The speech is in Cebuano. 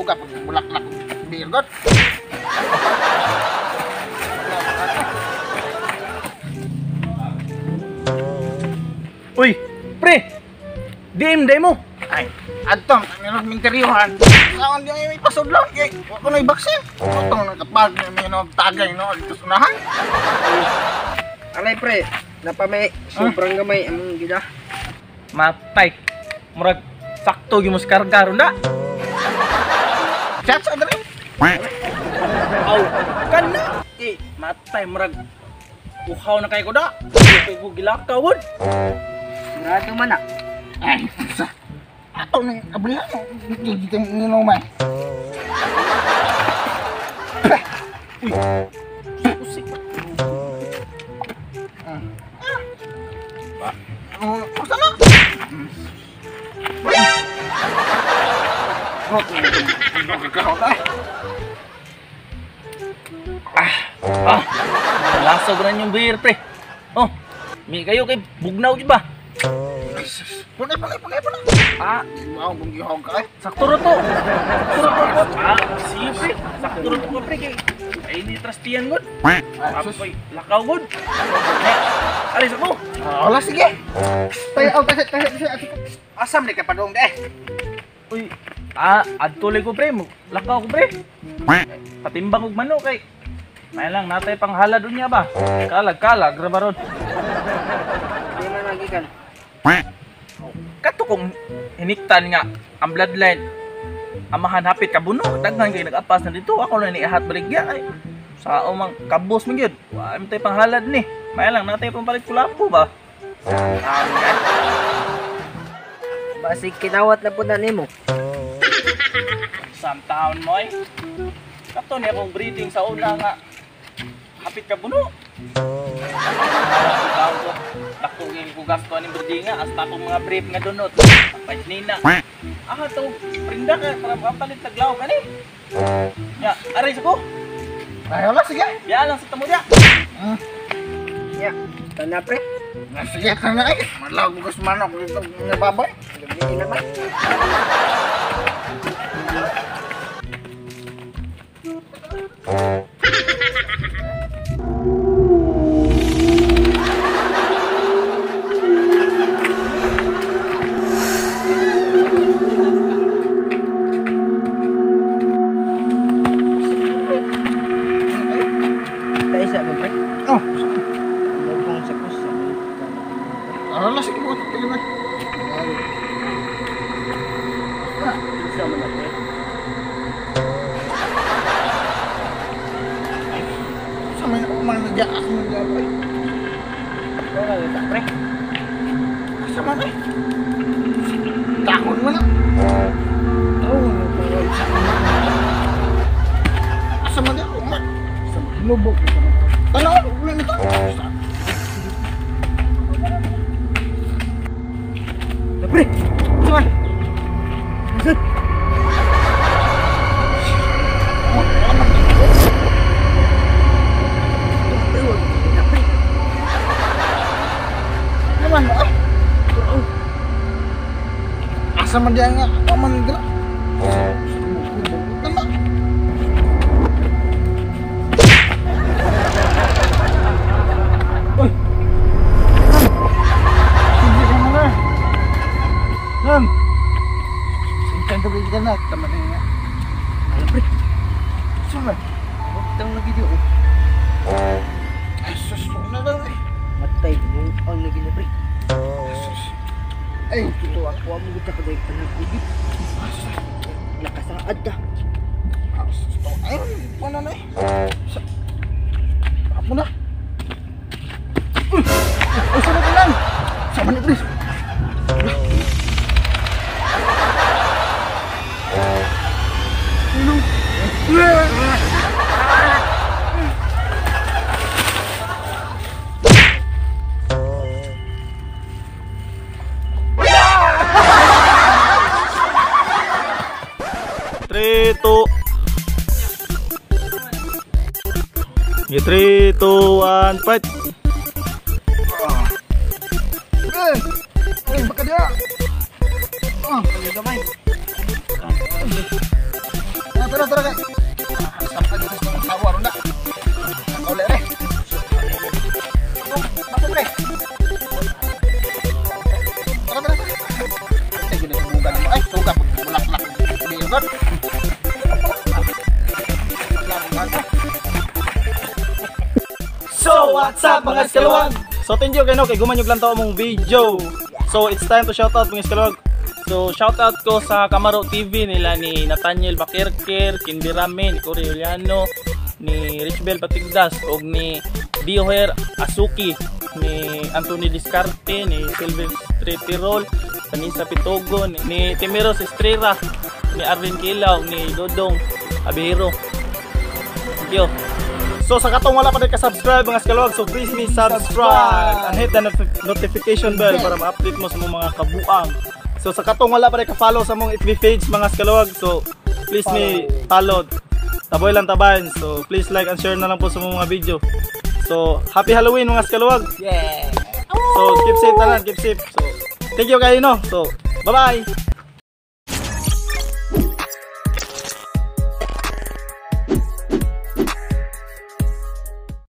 Duga pag bulaklak beer god. Uy, pre. DM day mo. Ay, adto meron minteryuhan. Saon di may pasudlon kay wa ko nay baksin. Utong nang kapag may no tagay no dito sa unahan. Alay pre, napamay sobrang gamay among gida. Matay. Murag sakto gyud mo sa karga ron da. Chat sa dali. Aw, kana. Eh, matay murag uhaw na kay ko da. Kay ko gilakaw gud. Sigurado man na. Ay, sa ato nang ablihan mo. Dito nginuman. Uy. Usik. Usa na. Ah, lasog na yung beer, pre. Oh, mi kayo kay bugnaw di ba? Punay, punay, punay, punay. Ah, wow, kung gihog ka eh. Sakto ro to. Sakto ro to. Ah, sige, pre. Sakto ro to, pre. Kay ay ni trustian gud. Apoy, lakaw gud. Alis ako. Ah, wala sige. Tayo, oh, tayo, tayo, tayo. Asam ni ka padung de. Uy, ah, adto ko pre, lakaw ko pre. Patimbang og manok kay may lang natay panghala dun niya ba? Kalag kalag ra baron. Di man lagi kan. Kato kong hiniktan nga ang bloodline amahan hapit kabuno daghan kay nag-apas na dito ako lang niahat baligya ay sa umang kabos man gyud. Wa man tay panghalad ni. May lang natay pampalit kulapo ba? Basig kinawat na pud na nimo. Sam taon mo ay. Kato ni akong breeding sa una nga hapit kabuno. Dako gyud ko gasto aning breeding nga hasta akong mga brief nga dunot. Pait nina. Ah to prinda ka para mapalit taglaw kani. Ya, aray sa ko. Ay, wala sige. Biya lang sa tamo dia. Ya, tana pre. Na sige tana ay. Madlaw ko sa manok dito nga babay. Gabi naman. Tayo sa pre. Oh. Kung sa kus. Ala sige mo tingnan na. Isa man na pre. Sa may man nagyaak mo gabay. Wala ka pre. Asa man eh? Takon mo na. Oh, asa man ako man. Sa lubok. Tanaw, ulo nito. Pre. Saan? Saan? Naman mo ay. Asa man diya nga man dira. Tama. Uy. Sige ka na. Nan. Sintan ka ka na tama na nga. Ala pre. Saan ba? Butang lagi di oh. Ay sus, na lang eh. Matay buang lagi na pre. Sus. Ay, totoo ako. Wa mo gud ka dai tanag gud. Nakasaad ta. Sus, to. Ay, wala na eh. Ako na. Uy, sama ka lang. Sama ni please. Tulong. 3, 2, 3, 2, 1, fight. Eh, eh, baka dia. Ah, gamay. Tara, tara kay. Sampan dito sa asawa ron na. Uli re. Ako, pre. Tara, tara, tara. Ay, gud subugan mo. Ay, suga pag bulaklak. Di god. Bulaklak. So, what's up, mga eskalawag? So, thank you kay no, kay guman yung lantaw mong video. So, it's time to shout out, mga eskalawag. So, shout out ko sa Kamaro TV nila ni Nathaniel Bakirkir, Kindirame, ni Cory Juliano, ni Richbel Patigdas, og ni Dioher Asuki, ni Anthony Discarte, ni Silvestre Tirol, Tanisa Pitogo, ni Timiros Estrera, ni Arvin Kilaw, ni Dodong Abihiro. Thank you. So sa katong wala pa din ka-subscribe, mga eskalawag, so please me subscribe and hit the notification bell para ma-update mo sa mga kabuang. So sa katong wala pa din ka-follow sa mong FB page, mga eskalawag, so please me follow. Taboy lang tabayan. So please like and share na lang po sa mga video. So happy Halloween, mga eskalawag. Yeah. So keep safe tanan, keep safe. So thank you kayo no. So bye-bye.